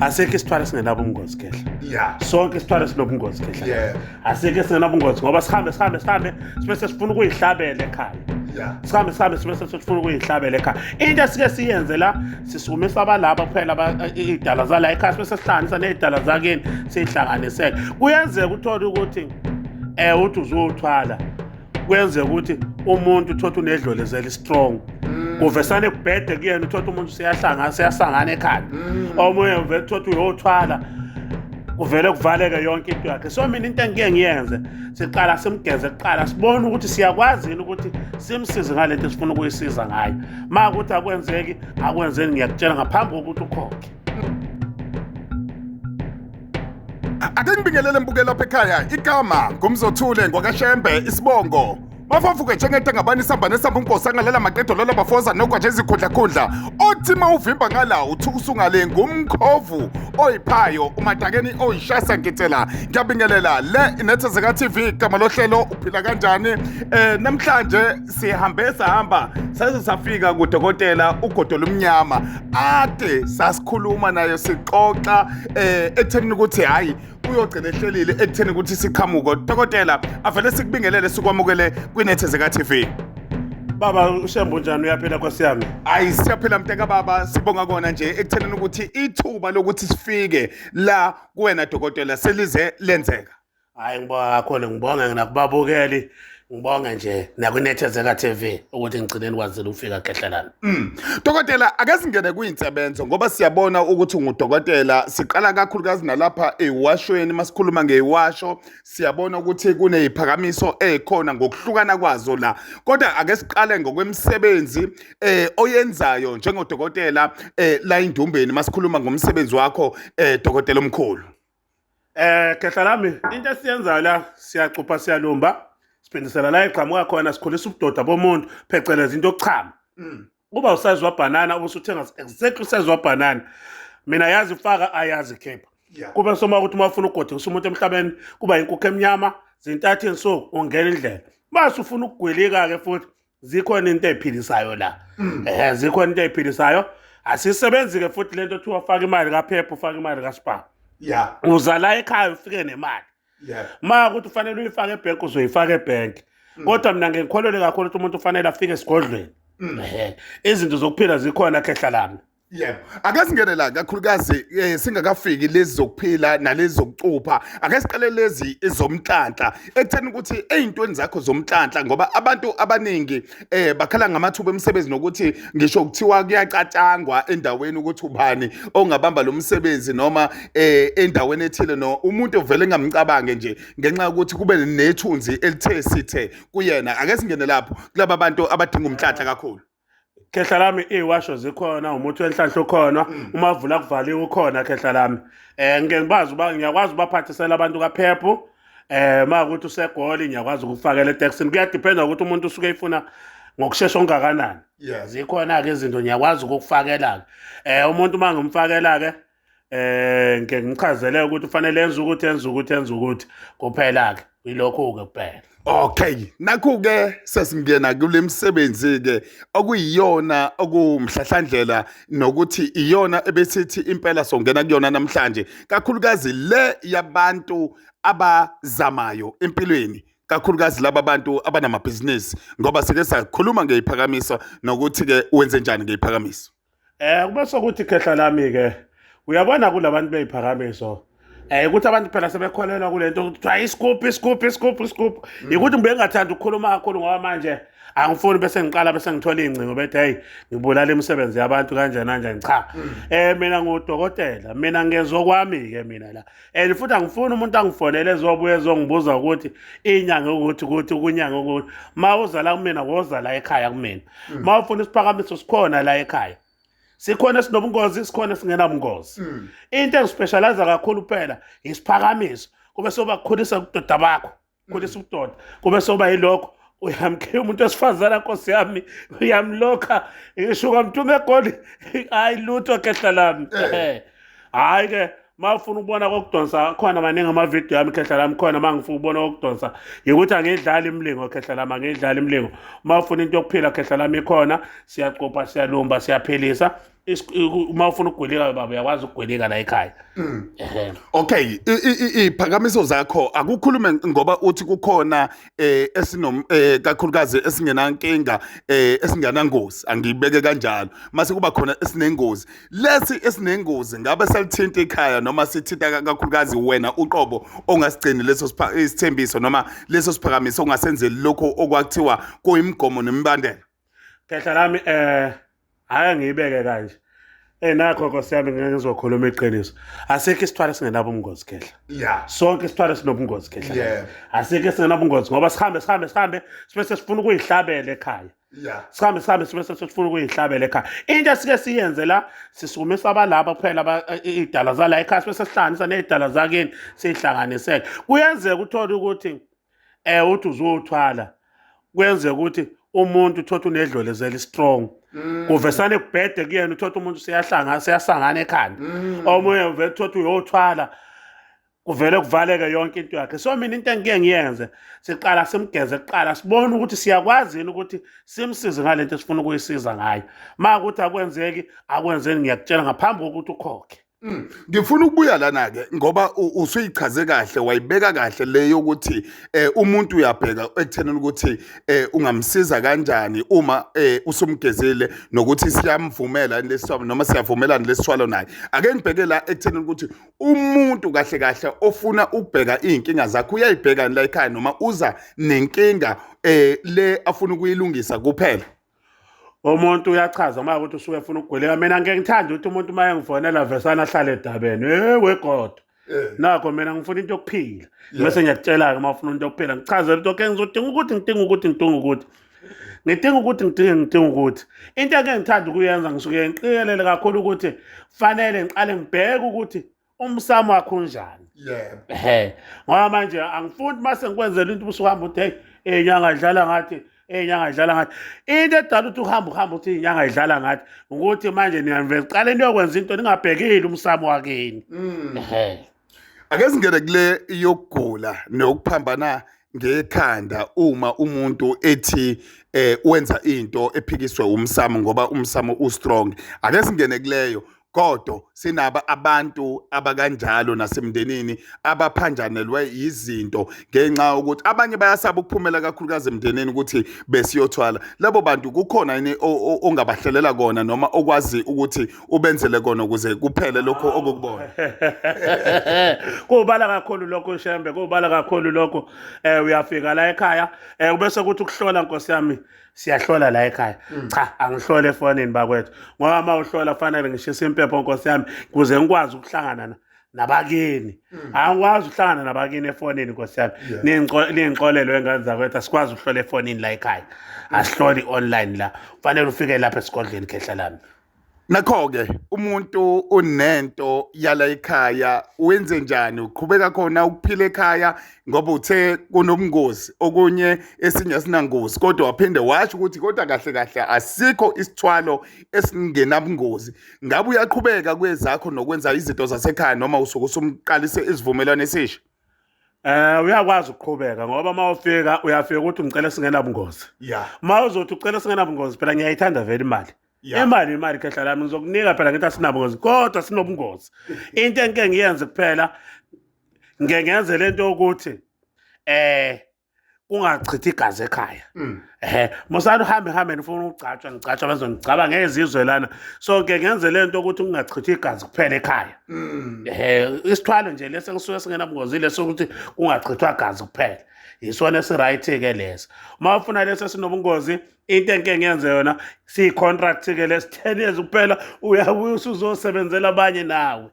Asikho isithwalo esingenabo ubungozi, Khehla. Sonke isithwalo esinobungozi, Khehla. Asikho esingenabungozi ngoba sihambe sihambe sihambe sibe sesifuna ukuyihlabela ekhaya. Sihambe sihambe sibe sesifuna ukuyihlabela ekhaya. Into esike siyenze la, sisukumisa abalapha kuphela, iy'dala zala ekhaya, sibe sesihlanganisa ney'dala zakini, siyihlanganisele. Kuyenzeka uthole ukuthi uthi uzothwala, kuyenzeka ukuthi umuntu uthotha unedlolezela eli-strong, kuvesane kubhede kuyena, uthotha umuntu siyahlangana, siyasangana ekhanda. Omunye uvele uthotha uyothwala, kuvele kuvaleke yonke into yakhe. So mina into engike ngiyenze, siqala simgeze kuqala, sibone ukuthi siyakwazi yini ukuthi simsize ngale nto esifuna ukuyisiza ngayo. Ma ukuthi akwenzeki, akwenzeki, ngiyakutshela ngaphambi kokuthi ukhokhe. Ake ngibingelele mbukeli lapha ekhaya. Igama ngumzothule ngwakaShembe, isibongo bafavuke njengento engabani isamba nesamba, unkosi angalela maqedo lola bafoza nogwaja ezikhundlakhundla, othi uma uvimba ngala uthi usungale, ngumkhovu oyiphayo umadakeni oyishasa ngitsela. Ngiyabingelela, le iNethezeka TV, igama lohlelo Uphila Kanjani. Namhlanje sihambe sahamba saze safika kudokotela uGodo Lomnyama, ade sasikhuluma naye, sixoxa ekuthenini ukuthi hayi, uyogcina ehlelile ekutheni ukuthi siqhamuke. Dokotela, avele sikubingelele, sikwamukele kwiNethezeka TV. Baba uShembe, unjani? Uyaphila, nkosi yami? Ayi, siyaphila mnteka baba, sibonga kona nje ekuthenini ukuthi ithuba lokuthi sifike la kuwena dokotela selize lenzeka. Hhayi, ngibonga kakhulu, ngibonge nakubabukeli, ngibonge nje nakwiNethezeka TV ukuthi ngigcine nikwazile ukufika, khehlelana. Dokotela, ake singene kuyinsebenzo ngoba siyabona ukuthi ungudokotela. Siqala kakhulukazi nalapha ewashweni. Masikhuluma ngewasho, siyabona ukuthi kuneziphakamiso ezikhona ngokuhlukana kwazo la. Kodwa ake siqale ngokwemisebenzi oyenzayo njengodokotela la eNdumbeni, masikhuluma ngomsebenzi wakho, dokotela omkhulu. Khehla lami, into esiyenzayo la, siyacupha, siyalumba, siphindisela la eqhamuka khona, sikhulisa ubudoda bomuntu, phecelezi into yokuchama. Kuba usayizi wabhanana, ubusuthenga exactly usayizi wabhanana. Mina yazi faka, ayazi khipha. Kube soma ukuthi uma ufuna ugodukisa umuntu emhlabeni, kuba inkukhu emnyama, zintathu insuku ungena indlela. Mase ufuna ukugwilika-ke futhi, zikhona into ey'philisayo la. Zikhona into ey'philisayo. Asisebenzi-ke futhi lento othiwa faka imali kaPep, ufaka imali kaSpar. Uza la ekhaya ufike nemali. Ma ukuthi ufanele uyifake ebhenki, uzoyifaka ebhenki. Kodwa mina ngikholelwe kakhulu ukuthi umuntu ufanele afike esigodlweni. Izinto zokuphila zikhona, khehla lami. Yebo. Ake singene la kakhulukazi, singakafiki lezi zokuphila nalezi zokucupha. Ake siqale lezi zomhlanhla. Ekutheni ukuthi eyintweni zakho zomhlanhla, ngoba abantu abaningi bakhala ngamathuba emisebenzi, nokuthi ngisho kuthiwa kuyacatshangwa endaweni ukuthi ubani ongabamba lo msebenzi noma endaweni ethile, no umuntu vele engamcabange nje ngenxa yokuthi kube nethunzi elithe sithe kuyena. Ake singene lapho kulaba bantu abadinga umhlanhla kakhulu. Khehla lami, iy'washo zikhona, umuthi wenhlanhla ukhona, umavula kuvaliwe ukhona, khehla lami. Ngike ngibazi uba ngiyakwazi ubaphathisela abantu kaphephu. Ma ukuthi useGoli, ngiyakwazi ukufakela etekisini. Kuyadiphenda ukuthi umuntu usuke efuna ngokushesha okungakanani. Zikhona-ke izinto, ngiyakwazi ukukufakela-ke. Umuntu uma ngimfakela-ke, ngike ngichazele ukuthi ufanele enze ukuthi, enze ukuthi, enze ukuthi, kuphela-ke. Yilokhu-ke kuphela. Okay, nakhu-ke sesingena kule misebenzi-ke okuyiyona okuwumhlahlandlela, nokuthi iyona ebesithi impela songena kuyona namhlanje, kakhulukazi le yabantu abazamayo empilweni, kakhulukazi laba bantu abanamabhizinisi, ngoba sike sakhuluma ngeyiphakamiso nokuthi-ke wenze njani ngeyiphakamiso. Kube sokuthi, khehla lami ke, uyabona kulabantu beyiphakamiso, ukuthi abantu phela sebekholelwa kule nto kuthiwa isigubhu, isigubhu, isigubhu, isigubhu. Ukuthi ngibe ngingathanda ukukhuluma kakhulu ngoba manje angifuni bese ngiqala bese ngithola iy'ngcingo bethi, "Hey, ngibulala imisebenzi yabantu kanjani kanjani." Cha, mina ngudokotela, mina ngenza okwami-ke mina la, and futhi angifuni umuntu angifonele ezobuya ezongibuza ukuthi inyanga ukuthi ukuthi kunyanga ukuthi. Ma uza la kumina, woza la ekhaya kumina. Ma ufuna isiphakamiso, sikhona la ekhaya, sikhona esinobungozi, sikhona esingenabungozi. Into engispecialize kakhulu kuphela isiphakamiso, kube soba kukhulisa ubudoda bakho, khulisa ubudoda, kube soba yilokho uyamkhiya umuntu wesifazane, nkosi yami, uyamlokha ngisho ungamthuma eGoli, hayi lutho, khehla lami. Hhayi-ke, uma ufuna ukubona kokudonsa, khona maningi amavidiyo ami, khehla lami, khona uma ngifuna ukubona kokudonsa, yikuthi angiyidlali imilingo, khehla lami, angiyidlali imilingo. Uma ufuna into yokuphila, khehla lami, ikhona, siyacupha, siyalumba, siyaphilisa. Uma ufuna ukugwilika baba uyakwazi ukugwilika la ekhaya. Ehhe. Okay, iphakamiso zakho akukhulume ngoba uthi kukhona esinom kakhulukazi esingenankinga, esingenangozi, angibeke kanjalo. Mase kuba khona esinengozi. Lesi esinengozi ngabe salithinta ikhaya noma sithinta kakhulukazi wena uqobo ongasigcini leso isithembiso noma leso siphakamiso ongasenzeli lokho okwakuthiwa kuyimigomo nemibandela? Khehla lami, ake ngiyibeke kanje. Nakho Nkosi yami, ngeke ngizokhuluma iqiniso. Asikho isithwalo esingenabo ubungozi, khehla. Sonke isithwalo sinobungozi, khehla. Asikho esingenabungozi ngoba sihambe sihambe sihambe sibe sesifuna ukuyihlabela ekhaya. Sihambe sihambe sibe sesifuna ukuyihlabela ekhaya. Into esike siyenze la, sisukumisa abalapha kuphela, iy'dala zala ekhaya, sibe sesihlanganisa ney'dala zakini, siyihlanganiseke. Kuyenzeka uthole ukuthi uthi uzothwala, kuyenzeka ukuthi umuntu uthotha unedlolezela strong, kuvesane kubhede kuyena, uthotha umuntu siyahlangana siyasangana ekhanda. Omunye uvele uthotha uyothwala, kuvele kuvaleke yonke into yakhe. So mina into engike ngiyenze, siqala simgeze kuqala, sibone ukuthi siyakwazi yini ukuthi simsize ngalento esifuna ukuyisiza ngayo. Ma ukuthi akwenzeki, akwenzeki, ngiyakutshela ngaphambi kokuthi ukhokhe. Ngifuna ukubuya lana ke ngoba usuyichaze kahle, wayibeka kahle le yokuthi umuntu uyabheka ekuthenini ukuthi ungamsiza kanjani uma usumgezile nokuthi siyamvumela lesithwalo noma siyavumelana lesithwalo naye. Ake ngibheke la ekuthenini ukuthi umuntu kahle kahle ofuna ukubheka iy'nkinga zakhe uyayibheka la ekhaya noma uza nenkinga le afuna ukuyilungisa kuphela. Umuntu uyachaza uma ukuthi usuke efuna ukugwilika. Mina ngeke ngithande ukuthi umuntu uma engifonela vesana ahlale edabeni, wegodo. Nakho mina ngifuna into yokuphila. Bese ngiyakutshela-ke, uma ufuna into yokuphila ngichazele ukuthi okay, ngizodinga ukuthi ngidinga ukuthi ngidinga ukuthi ngidinga ukuthi ngidinga ngidinga ukuthi. Into eke ngithanda ukuyenza, ngisuke ngiqikelele kakhulu ukuthi fanele ngiqale ngibheke ukuthi umsamo wakho unjani. Ehhe, ngoba manje angifuni mase ngikwenzela into ubusuhamba uthi hey, inyanga idlala ngathi, inyanga idlala ngathi. Into edala ukuthi uhambe uhambe uthi inyanga idlala ngathi ukuthi manje niyavele qala into yokwenza into ningabhekile umsamo wakini. Ehhe. Ake singene kule yokugula nokuphambana ngekhanda uma umuntu ethi wenza into ephikiswe umsamo ngoba umsamo ustrong. Ake singene kuleyo. Kodwa sinaba abantu abakanjalo nasemndenini abaphanjanelwe izinto ngenxa yokuthi abanye bayasaba ukuphumela kakhulukazi emndenini ukuthi besiyothwala. Labo bantu kukhona yini ongabahlelela kona noma okwazi ukuthi ubenzele kona ukuze kuphele lokho okukubona? Kubala kakhulu lokho, Shembe, kubala kakhulu lokho. Uyafika la ekhaya, bese kuthi ukuhlola, Nkosi yami, siyahlola la ekhaya. Cha, angihlole efonini bakwethu, ngoba uma uhlola kufanele ngishise impepho, Nkosi yami, kuze ngikwazi ukuhlangana nabakini. Angikwazi ukuhlangana nabakini efonini, Nkosi yami. Ningixolele wengane zakwethu, asikwazi ukuhlola efonini la ekhaya, asihloli online la, kufanele ufike lapha esigodlweni, khehla lami. Nakho-ke umuntu unento yala ekhaya, wenze njani? Uqhubeka khona ukuphila ekhaya ngoba uthe kunobungozi, okunye esinye asinangozi, kodwa waphinde washo ukuthi kodwa kahle kahle asikho isithwalo esingenabungozi. Ngabe uyaqhubeka kwezakho nokwenza izinto zasekhaya noma usuke usumqalise isivumelwano esisha? Uyakwazi ukuqhubeka ngoba uma ufika uyafika ukuthi ngicela singenabungozi. Uma uzothi ucela singenabungozi, phela ngiyayithanda vele imali. Imali imali, khehla lami, ngizokunika phela, ngithi asinabungozi kodwa sinobungozi. Into engike ngiyenze kuphela, ngike ngenze lento yokuthi kungachithi igazi ekhaya. Musani uhambe hambe nifuna ukugcatshwa, ngigcatshwa bazongigcaba ngezizwe lana. So ke ngenze lento ukuthi kungachithi igazi kuphela ekhaya. Isithwalo nje lesi ngisuke singenabungozi leso ukuthi kungachithwa gazi kuphela. Yisona esiright ke leso. Uma ufuna leso esinobungozi, into engike ngiyenze yona siyi-contract ke lesi 10 years kuphela, uyabuya usuzosebenzela abanye nawe.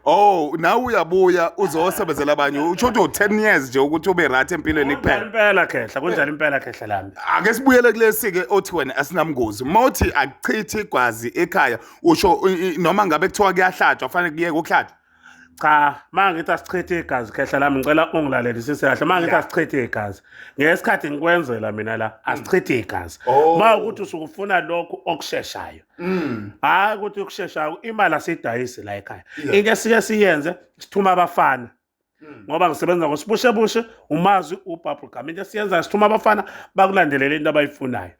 Oh, nawe uyabuya uzosebenzela abanye. Usho ukuthi u10 years nje ukuthi ube right empilweni Kunjalo kuphela. impela, khehla, kunjalo impela, khehla lami. Ake sibuyele kulesi ke othi wena asinamngozi. Mawuthi akuchithi igazi ekhaya, usho noma ngabe kuthiwa kuyahlatshwa kufanele kuyeke ukuhlatshwa? Cha, ma ngithi asichithe igazi, khehla lami, ngicela ungilalelisise kahle. Ma ngithi asichithe igazi, ngesikhathi ngikwenzela mina la asichithe igazi. Ma ukuthi usuke ufuna lokhu okusheshayo. Hayi ukuthi ukusheshayo, imali asiyidayisi la ekhaya. Into esike siyenze, sithuma abafana. Ngoba ngisebenza ngosibushebushe, umazi ububble gum. Into esiyenzayo, sithuma abafana bakulandelele into abayifunayo.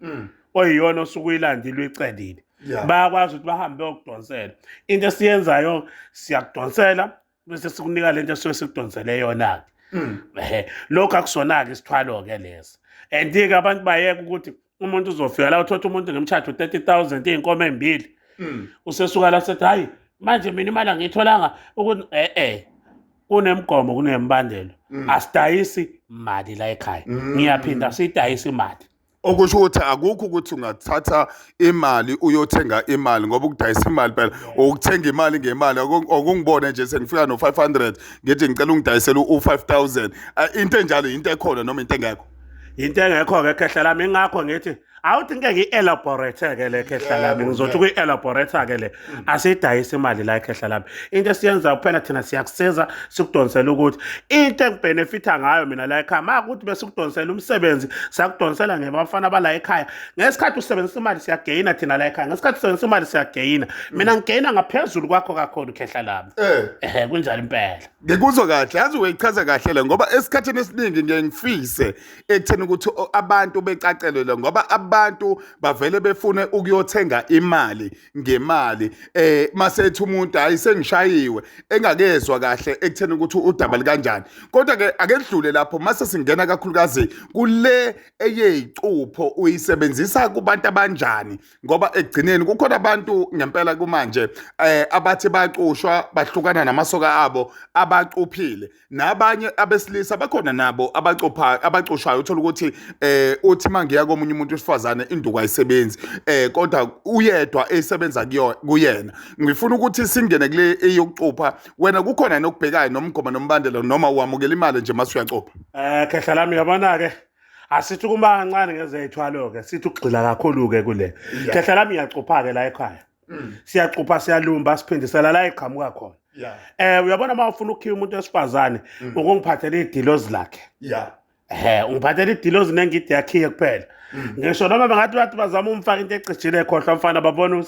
Oyiyona osuke uyilandile uyicelile. Bayakwazi ukuthi bahambe beyokudonsela. Into esiyenzayo siyakudonsela bese sikunika lento esuke sikudonsele yona-ke. Ehhe, lokhu akusona-ke isithwalo-ke lesi. And-ke abantu bayeka ukuthi umuntu uzofika la uthatha umuntu ngemshado 30,000 iy'nkomo ey'mbili. Usesuka la sethi hayi manje mina imali angiyitholanga ukuthi eh kunemigomo kunemibandelo. Asidayisi mali la ekhaya. Ngiyaphinda siyidayisa imali. Okusho ukuthi akukho ukuthi ungathatha imali uyothenga imali, ngoba ukudayisa imali phela ukuthenga imali ngemali. Okungibone nje sengifika no-500 ngithi ngicela ungidayisele u-5000, into enjalo into ekhona noma into engekho? Into engekho-ke khehla lami, ingakho ngithi awuthi ngeke ngi-elaborate-ke le khehla lami, ngizothi ukuyi-elaborate-ke le. Asiyidayisi imali la ekhehla lami. Into esiyenza kuphela thina siyakusiza sikudonsela ukuthi into engibhenefitha ngayo mina la ekhaya ma ukuthi besikudonsela umsebenzi, sakudonsela ngebafana bala ekhaya. Ngesikhathi usebenzisa imali siyageyina thina la ekhaya, ngesikhathi usebenzisa imali siyageyina. Mina ngigeyina ngaphezulu kwakho kakhulu khehla lami. Ehe, kunjalo impela. Ngikuzwa kahle, yazi uyichaza kahle le, ngoba esikhathini esiningi ngiye ngifise ekutheni ukuthi abantu becacelwe le, ngoba abantu bavele befune ukuyothenga imali ngemali. Masethi umuntu hayi sengishayiwe, engakezwa kahle ekutheni ukuthi udaba likanjani. Kodwa ke ake sidlule lapho mase singena kakhulukazi kule eyeyicupho, uyisebenzisa kubantu abanjani? Ngoba ekugcineni kukhona abantu ngempela kumanje abathi bacushwa bahlukana namasoka abo abacuphile, nabanye abesilisa bakhona nabo abacupha abacushwayo, uthola ukuthi uthi mangiya komunye umuntu wesifazane induku ayisebenzi, kodwa uyedwa esebenza kuyena. Ngifuna ukuthi singene kule eyokucupha. Wena kukhona nokubhekayo nomgomo nombandela, noma wamukela imali nje mase uyacupha? Khehla lami, uyabona-ke asithi kuma kancane ngezey'thwalo-ke, sithi ukugxila kakhulu-ke kule. Khehla lami, ngiyacupha-ke la ekhaya. Siyacupha, siyalumba, siphindisela la iqhamuka khona. Uyabona uma ufuna ukukhiwa umuntu wesifazane, ukungiphathela idilozi lakhe. Ungiphathela idilozi nengidi yakhiye kuphela. Ngisho noma bengathi bathi bazama umfaka into ecijile, khohlwa mfana, babona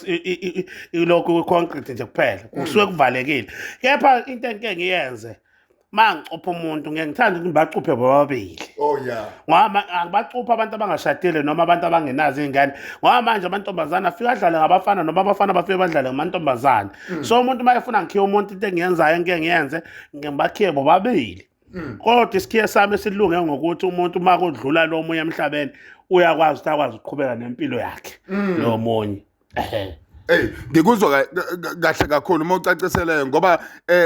ilokhu concrete nje kuphela. Kusuke kuvalekile. Kepha into engike ngiyenze ma ngicupha umuntu, ngeke ngithanda ukuthi ngibacuphe bobabili. Ngoba angibacupha abantu abangashadile noma abantu abangenazo iy'ngane, ngoba manje amantombazane afike adlale ngabafana noma abafana bafike badlale ngamantombazane. So umuntu uma efuna ngikhiye umuntu, into engiyenzayo engike ngiyenze, ngibakhiye bobabili. Kodwa isikhiye sami silunge ngokuthi umuntu uma kudlula lo munye emhlabeni uyakwazi ukuthi akwazi ukuqhubeka nempilo yakhe lo munye. Ehe. Hey, ngikuzwa kahle kakhulu uma ucaciseleyo, ngoba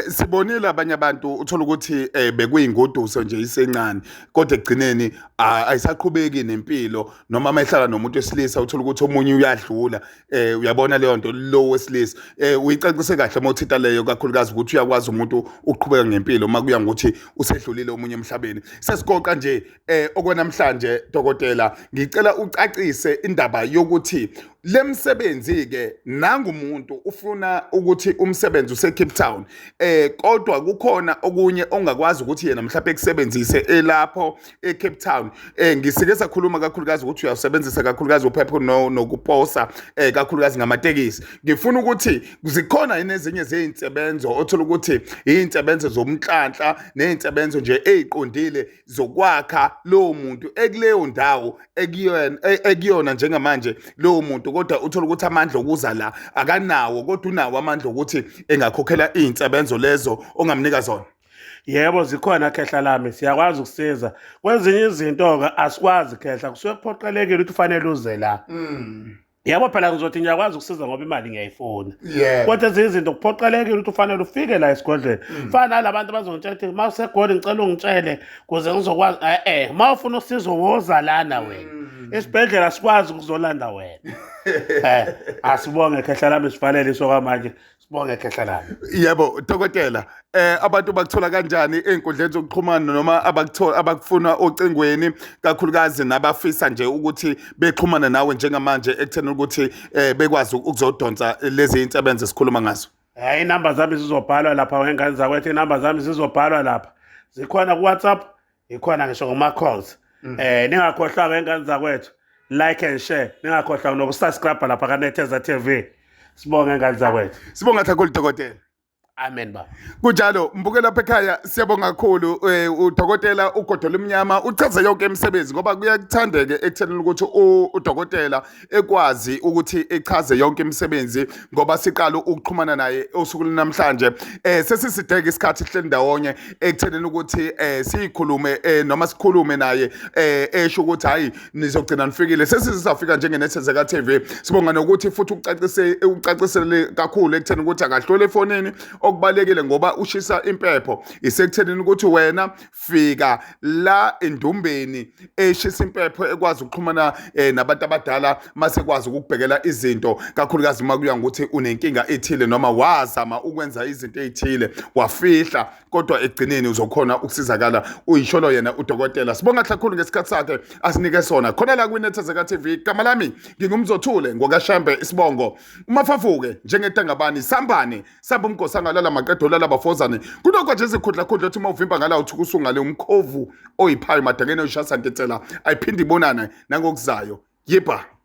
sibonile abanye abantu uthola ukuthi bekuyingoduso nje isencane, kodwa ekugcineni ayisaqhubeki nempilo, noma mayihlala nomuntu wesilisa uthola ukuthi omunye uyadlula, uyabona leyo nto lo wesilisa. Uyicacise kahle uma uthinta leyo kakhulukazi ukuthi uyakwazi umuntu ukuqhubeka ngempilo uma kuya ngokuthi usedlulile omunye emhlabeni. Sesigoqa nje okwanamhlanje dokotela, ngicela ucacise indaba yokuthi lemsebenzi ke, nangu umuntu ufuna ukuthi umsebenzi use Cape Town, kodwa kukhona okunye ongakwazi ukuthi yena mhlawumbe ekusebenzise elapho e Cape Town. Ngisike sakhuluma kakhulukazi ukuthi uyasebenzisa kakhulukazi uphepho nokuposa kakhulukazi ngamatekisi. Ngifuna ukuthi zikhona yini ezinye zeyinsebenzo othola ukuthi iy'nsebenzo zomnhlanhla ney'nsebenzo nje ey'qondile zokwakha lowo muntu ekuleyo ndawo ekuyona njengamanje lowo muntu, kodwa uthola ukuthi amandla okuza la akanawo, kodwa unawo amandla okuthi engakhokhela iy'nsebenzo lezo ongamnika zona? Yebo, zikhona khehla lami, siyakwazi ukusiza. Kwezinye izinto-ke asikwazi khehla, kusuke kuphoqelekile ukuthi ufanele uze la. Yebo phela ngizothi ngiyakwazi ukusiza ngoba imali ngiyayifuna. Kodwa ezinye izinto kuphoqelekile ukuthi ufanele ufike la esigodlweni. Fana nalabantu abazongitshela ukuthi uma usegoli ngicela ungitshele kuze ngizokwazi. Uma ufuna usizo woza lana wena. Isibhedlela sikwazi ukuzolanda wena. Asibonge khehla lami, sivalele isokwamanje. Sibonge khehla lami. Yebo dokotela, abantu bakuthola kanjani ey'nkundleni zokuxhumana noma abakuthola abakufuna ocingweni, kakhulukazi nabafisa nje ukuthi bexhumane nawe njengamanje ekutheni ukuthi bekwazi ukuzodonsa lezi insebenzo esikhuluma ngazo? Inamba zami zizobhalwa lapha wengane zakwethu, inamba zami zizobhalwa lapha. Zikhona ku WhatsApp, ikhona ngisho ngoma calls. Ningakhohlwa ngengane zakwethu, like and share, ningakhohlwa nokusubscribe lapha ka Netheza TV. Sibonge ngane zakwethu. Sibonga kakhulu dokotela. Amen baba. Kunjalo mbuke lapha ekhaya, siyabonga kakhulu udokotela uGodola Mnyama uchaze yonke imisebenzi, ngoba kuyakuthandeke ekuthenini ukuthi udokotela ekwazi ukuthi echaze yonke imisebenzi, ngoba siqala ukuxhumana naye osukwini namhlanje. Sesisideke isikhathi sihleli ndawonye ekuthenini ukuthi sikhulume noma sikhulume naye, esho ukuthi hayi, nizogcina nifikile, sesizafika njengeNethezeka TV. Sibonga nokuthi futhi ucacise, ucacisele kakhulu ekutheni ukuthi akahlole efonini. Okubalekile ngoba ushisa impepho isekuthenini ukuthi wena fika la endumbeni eshisa impepho, ekwazi ukuxhumana nabantu abadala, mase kwazi ukukubhekela izinto, kakhulukazi uma kuya ngokuthi unenkinga ethile noma wazama ukwenza izinto ezithile wafihla, kodwa ekugcineni uzokhona ukusizakala, uyisholo yena udokotela. Sibonga kakhulu ngesikhathi sakhe asinike sona khona la kwiNethezeka TV. Igama lami nginguMzothule ngokaShembe isibongo, umafafuke njengetangabani sambane samba umgosi angalala maqedo lala bafozane kunokho nje izikhudlakhudla othi uma uvimba ngala uthi kusungale umkhovu oyiphayo madakeni oyishasa ntetsela ayiphinde ibonane nangokuzayo. Yebha.